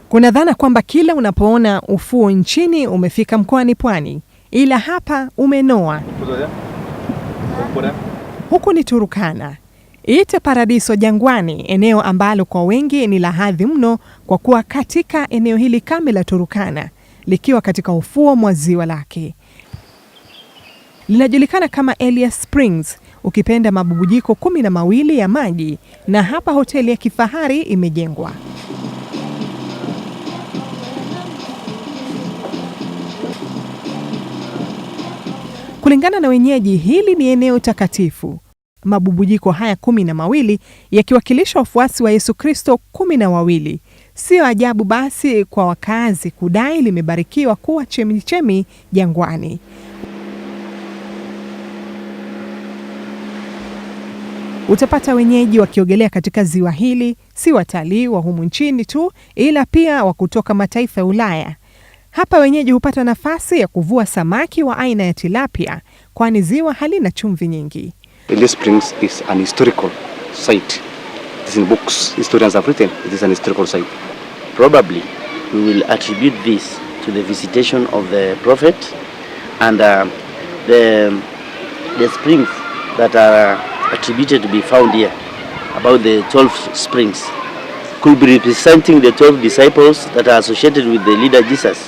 Kuna dhana kwamba kila unapoona ufuo nchini umefika mkoani Pwani, ila hapa umenoa. Huku ni Turkana, ite paradiso jangwani, eneo ambalo kwa wengi ni la hadhi mno, kwa kuwa katika eneo hili kame la Turkana likiwa katika ufuo mwa ziwa lake linajulikana kama Elias Springs, ukipenda mabubujiko 12 ya maji, na hapa hoteli ya kifahari imejengwa. Kulingana na wenyeji, hili ni eneo takatifu. Mabubujiko haya 12 yakiwakilisha wafuasi wa Yesu Kristo 12. Sio ajabu basi kwa wakazi kudai limebarikiwa kuwa chemichemi jangwani. Utapata wenyeji wakiogelea katika ziwa hili, si watalii wa humu nchini tu, ila pia wa kutoka mataifa ya Ulaya. Hapa wenyeji hupata nafasi ya kuvua samaki wa aina ya tilapia, kwani ziwa halina chumvi nyingi. Elias Springs is an historical site. It is in books. Historians have written it is an historical site. Probably we will attribute this to the visitation of the prophet and the springs that are attributed to be found here, about the 12 springs, could be representing the 12 disciples that are associated with the leader Jesus.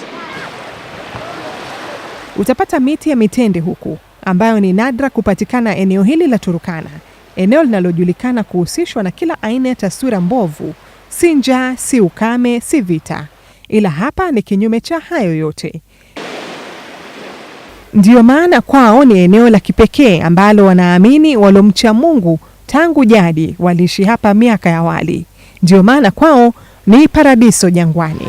Utapata miti ya mitende huku ambayo ni nadra kupatikana eneo hili la Turkana, eneo linalojulikana kuhusishwa na kila aina ya taswira mbovu, si njaa, si ukame, si vita, ila hapa ni kinyume cha hayo yote. Ndiyo maana kwao ni eneo la kipekee ambalo wanaamini walomcha Mungu tangu jadi waliishi hapa miaka ya awali. Ndiyo maana kwao ni paradiso jangwani.